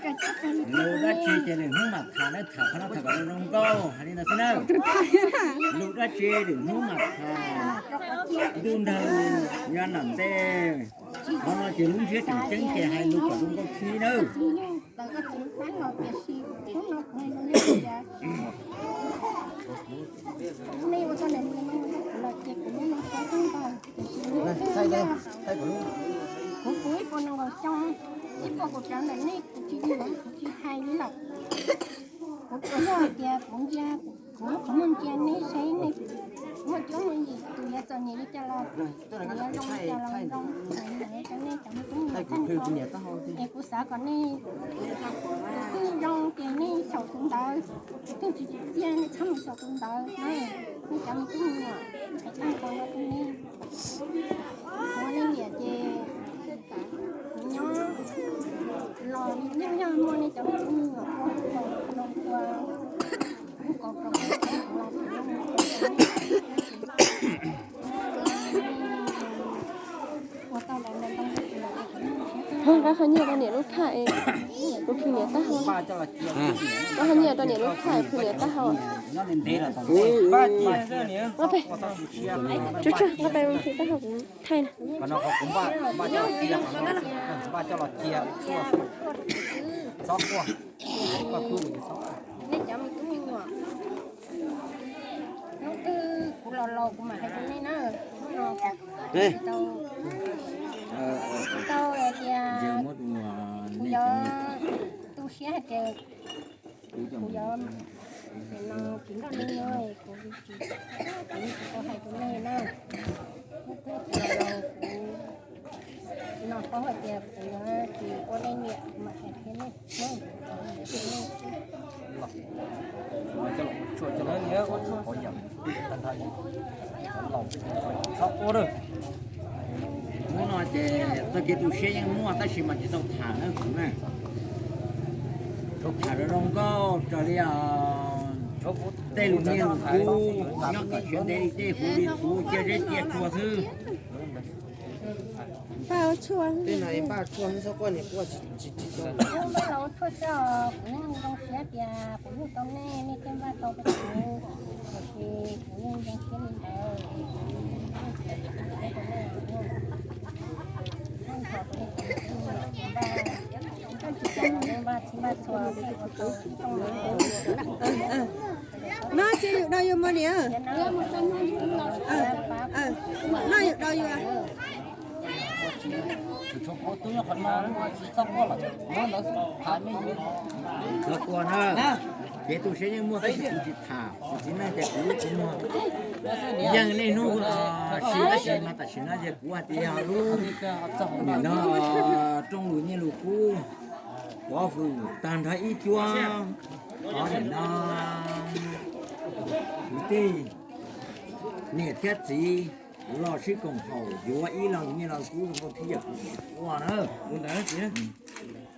Lus dab tsi ces lwm hnub mam tham, tham qhov no tham kom zoo nkauj hais li ntawd xwb na. Lus dab tsi lwm hnub mam tham. Ntuj nrag nyob nram ntej, qhov no ces lub ntsiab tseem ceeb ces hais lus kom zoo nkauj thiab nawb. Kuv kuv ib puas nees nkaum xyoo, ib puas kuv cov ntawm nej kuv tsis ua, kuv tsis hais li lawm. Kuv tsuas yog hais tias kuv ntsia, kuv muab qhov muag ntsia nej seb nej muaj cuab muaj yim, tus yuav txom nyem li cas los, tus yuav zoo li cas los zoo, hais li ntawd rau nej cov me tub me nyuam tag nrho. Es kuv xav kom nej tus twg zoo ces nej xyaum tus ntawd, tus twg tsis tsim txiaj nej txhob mus xyaum tus ntawd na. Nej cov me tub me nyuam, hais tag nrho no rau nej. Kuv ua nej niam ces kuv nyob los yeej yog muaj nej cov me tub me nyuam ua, ua, ua, ua, ua, Ho nqa qhov nyiaj rau niam lub khaj es kuv phim niam taub hau. Nqa qhov nyiaj rau niam lub khaj es phim niam taub hau. Nqa pem, tsuag tsuag, nqa pem phim taub hau kuv thaij na. Nej cov me tub me nyuam, hnub twg kuv los laus kuv mam hais rau nej na. Tau hais tias kuv yuav tu siab hais tias kuv yuav, no tsis nrog nej nyob, kuv tsis, kuv tsis tau hais rau nej na. Hnub twg kuv los laus kuv no paub hais tias kuv yuav tsis ua nej niam kuv mam hais rau nej. Hnub no ces txoj kev tu siab yeej muaj tab sis mas tsis tau tham na kuv na. Tau tham zoo zoo nkauj raws li tej lus nyiaj lus kub, nyob kom siav ntev li tej huv li huv, cia zeb cia tsua xwb. Npaj ua tshuaj, npaj ua tshuaj, kuv yeej zoo siab tias kuv nug tau nej, nej thiaj npaj tau rau kuv, tiam sis kuv yeej zoo siab li ntawd. No ces yus daus yus mas niam. No yus daus yus. Txhob quaj na, kev tu siab yeej muaj tab sis kuv tsis tham, kuv txiv neej tias kuv lub txiv muag yeej niaj hnub siv tab sis mas tam sim no ces kuv hais tias yog lub nim no rooj lus nyiaj lus kub, pov hwm tag nrho ib cuab, o nim no kwv tij niam thiab txiv los sib koom haum yuav ib lo lus nyiaj lus kub zoo nkauj thiab yog kuv tsis quaj na.